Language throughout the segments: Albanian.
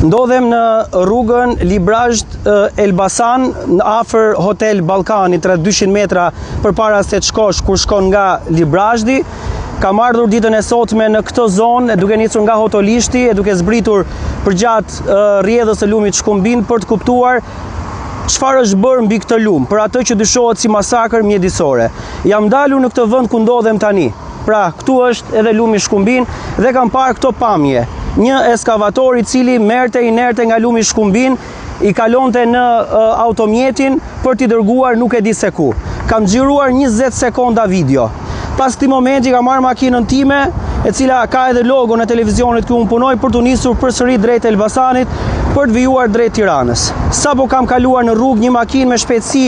Ndodhem në rrugën Librazhd Elbasan, në afër Hotel Ballkanit, rreth 200 metra përpara se të shkosh kur shkon nga Librazhdi. Kam ardhur ditën e sotme në këtë zonë, duke nisur nga Hotolishti e duke zbritur përgjatë rrjedhës së lumit Shkumbin për të kuptuar çfarë është bërë mbi këtë lumë, për atë që dyshohet si masakër mjedisore. Jam ndalur në këtë vend ku ndodhem tani. Pra, këtu është edhe lumi Shkumbin dhe kam parë këto pamje. Një eskavator i cili merrte inerte nga lumi Shkumbin, i kalonte në automjetin për t'i dërguar nuk e di se ku. Kam xhiruar 20 sekonda video. Pas këtij momenti kam marrë makinën time, e cila ka edhe logon e televizionit ku unë punoj për t'u nisur përsëri drejt Elbasanit për të vijuar drejt Tiranës. Sapo kam kaluar në rrugë një makinë me shpejtësi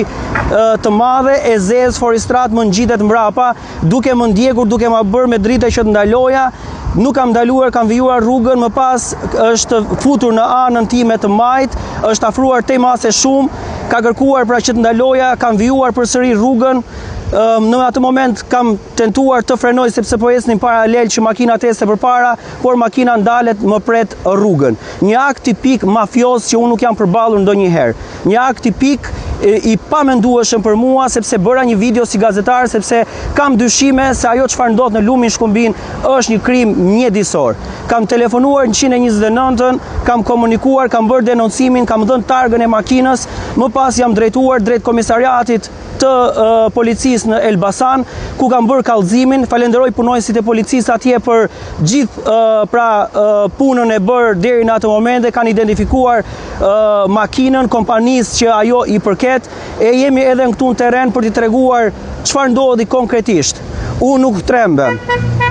të madhe e zezë fuoristradë më ngjitet mbrapa duke më ndjekur, duke ma bërë me drita që të ndaloja, nuk kam ndaluar, kam vijuar rrugën, më pas është futur në anën time të majtë, është afruar tej mase shumë, ka kërkuar pra që të ndaloja, kam vijuar përsëri rrugën, në atë moment kam tentuar të frenoj sepse po ecnim paralel që makina të ecte përpara, por makina ndalet më pret rrugën. Një akt tipik mafioz që unë nuk jam përballur ndonjëherë. Një akt tipik i pamendueshëm për mua sepse bëra një video si gazetar sepse kam dyshime se ajo çfarë ndodh në lumin Shkumbin është një krim mjedisor. Kam telefonuar 129-ën, kam komunikuar, kam bërë denoncimin, kam dhënë targën e makinës, më pas jam drejtuar drejt komisariatit të policisë në Elbasan, ku kam bërë kallëzimin. Falenderoj punonjësit e policisë atje për gjithë pra punën e bërë deri në atë moment dhe kanë identifikuar makinën, kompanisë që ajo i përket, e jemi edhe në këtu në terren për t'i treguar çfarë ndodhi konkretisht. Unë nuk trembem.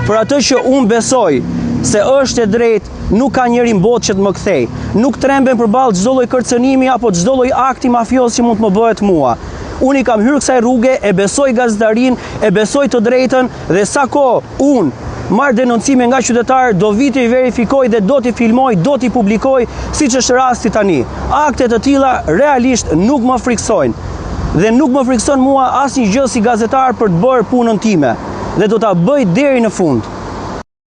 Për atë që unë besoj se është e drejtë, nuk ka njeri në botë që të më kthejë. Nuk trembem përballë çdo lloj kërcënimi apo çdo lloj akti mafioz që mund të më bëhet mua. Unë i kam hyrë kësaj rruge, e besoj gazetarinë, e besoj të drejtën dhe sa kohë unë marr denoncime nga qytetarë, do vij t'i verifikoj dhe do t'i filmoj, do t'i publikoj, siç është rasti tani. Akte të tilla realisht nuk më frikësojnë. Dhe nuk më frikëson mua asnjë gjë si gazetar për të bërë punën time. Dhe do ta bëj deri në fund.